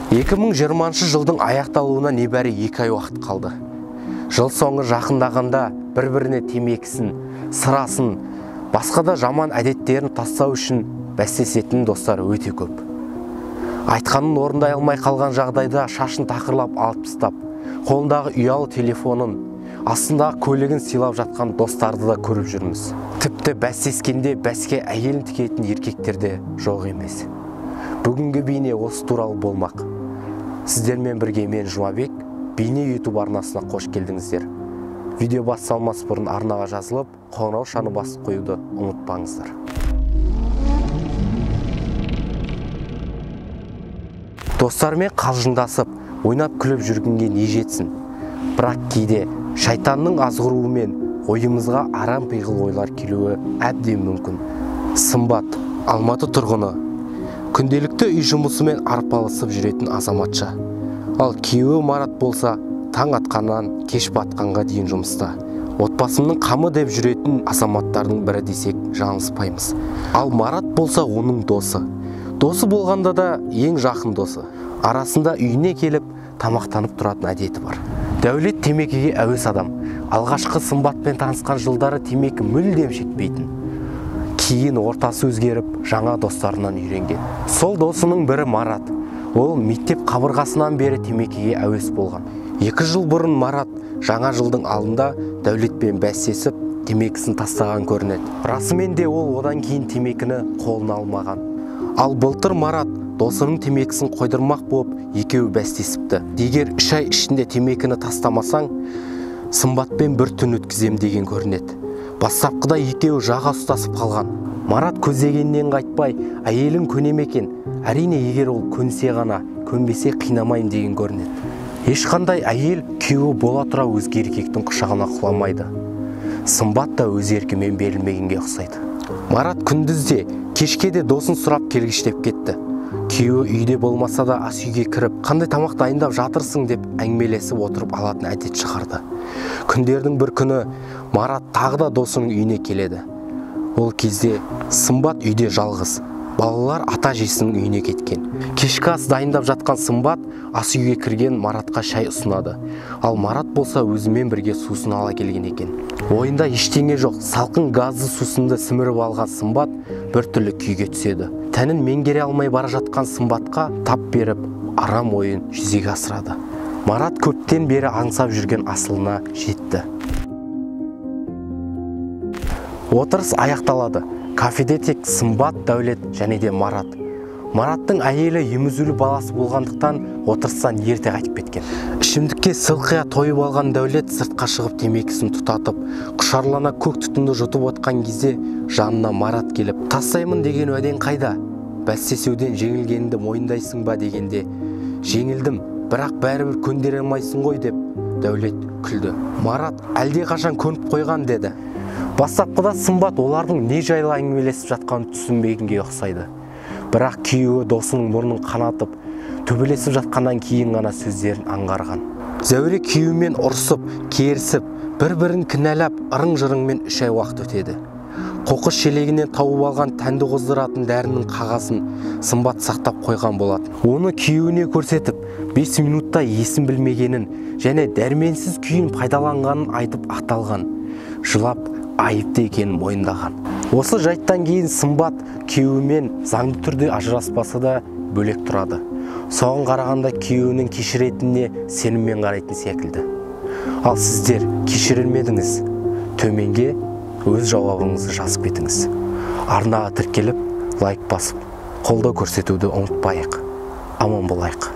2020 жылдың аяқталуына небәрі 2 ай уақыт қалды. Жыл соңы жақындағанда бір-біріне темекісін, сырасын, басқа да жаман әдеттерін тастау үшін бәстесетін достар өте көп. Айтқанын орындай алмай қалған жағдайда шашын тақырлап алып тастап, қолындағы ұялы телефонын, астындағы көлігін сыйлап жатқан достарды да көріп жүрміз. Тіпті бәстескенде бәске әйелін тігетін еркектер де жоқ емес. Бүгінгі бейне осы туралы болмақ. Сіздермен бірге мен Жұмабек, бейне YouTube арнасына қош келдіңіздер. Видео басталмас бұрын арнаға жазылып, қоңыраушаны басып қоюды ұмытпаңыздар. Достармен қалжыңдасып, ойнап күліп жүргенге не жетсін? Бірақ кейде шайтанның азғыруымен ойымызға арам пиғыл ойлар келуі әбден мүмкін. Сымбат, Алматы тұрғыны, күнделікті үй жұмысымен арпалысып жүретін азаматша. Ал күйеуі Марат болса, таң атқаннан кеш батқанға дейін жұмыста. Отбасымның қамы деп жүретін азаматтардың бірі десек жаңылыспаймыз. Ал Марат болса оның досы. Досы болғанда да ең жақын досы. Арасында үйіне келіп тамақтанып тұратын әдеті бар. Дәулет темекіге әуес адам. Алғашқы Сымбатпен танысқан жылдары темекі мүлдем шекпейтін. Кейін ортасы өзгеріп, жаңа достарынан үйренген. Сол досының бірі Марат. Ол мектеп қабырғасынан бері темекіге әуес болған. 2 жыл бұрын Марат жаңа жылдың алдында Дәулетпен бәстесіп, темекісін тастаған көрінеді. Расымен де ол одан кейін темекіні қолына алмаған. Ал былтыр Марат досының темекісін қойдырмақ болып, екеуі бәстесіпті. Егер 3 ай ішінде темекіні тастамасаң, Сымбатпен бір түн өткізем деген көрінеді. Бастапқыда екеуі жаға ұстасып қалған. Марат көздегеннен қайтпай, әйелің көне ме екен? Әрине, егер ол көнсе ғана, көнбесе қинамайым деген көрінеді. Ешқандай әйел күйеуі бола тұра өзге еркектің құшағына құламайды. Сымбат та өз еркімен берілмегенге ұқсайды. Марат күндіз де, кешке де досын сұрап келгіштеп кетті. Күйеуі үйде болмаса да ас үйге кіріп, қандай тамақ дайындап жатырсың деп әңгімелесіп отырып алатын әдет шығарды. Күндердің бір күні Марат тағы да досының үйіне келеді. Ол кезде Сымбат үйде жалғыз. Балалар ата әжесінің үйіне кеткен. Кешкі ас дайындап жатқан Сымбат ас үйге кірген Маратқа шай ұсынады. Ал Марат болса өзімен бірге сусын ала келген екен. Ойында ештеңе жоқ, салқын газды сусынды сіміріп алған Сымбат бір түрлі күйге түседі. Тәнін меңгере алмай бара жатқан Сымбатқа тап беріп, арам ойын жүзеге асырады. Марат көптен бері аңсап жүрген асылына жетті. Отырыс аяқталады. Кафеде тек Сымбат, Дәулет және де Марат. Мараттың әйелі емізулі баласы болғандықтан отырыстан ерте қайтып кеткен. Ішімдікке сылқия тойып алған Дәулет сыртқа шығып темекісін тұтатып, құшарлана көк түтінді жұтып отқан кезде жанына Марат келіп, тастаймын деген уәдең қайда? Бәстесуден жеңілгеніңді мойындайсың ба дегенде, жеңілдім, бірақ бәрібір көндіре алмайсың ғой деп Дәулет күлді. Марат әлде қашан көніп қойған деді. Бастапқыда Сымбат олардың не жайлы әңгімелесіп жатқанын түсінбегенге ұқсайды. Бірақ күйеуі досының мұрнын қанатып, төбелесіп жатқаннан кейін ғана сөздерін аңғарған. Зәуре күйеуімен ұрысып, керісіп, бір-бірін кінәлап, ырың-жырыңмен 3 ай уақыт өтеді. Қоқыс шелегінен тауып алған тәнді қоздыратын дәрінің қағазын Сымбат сақтап қойған болатын. Оны күйеуіне көрсетіп, 5 минутта есін білмегенін және дәрменсіз күйін пайдаланғанын айтып ақталған. Жылап, айыпты екенін мойындаған. Осы жайттан кейін Сымбат күйеуімен заңды түрде ажыраспаса да бөлек тұрады. Соған қарағанда күйеуінің кешіретініне сеніммен қарайтын секілді. Ал сіздер кешірер ме едіңіз? Төменге өз жауабыңызды жазып кетіңіз. Арнаға тіркеліп, лайк басып, қолдау көрсетуді ұмытпайық. Аман болайық.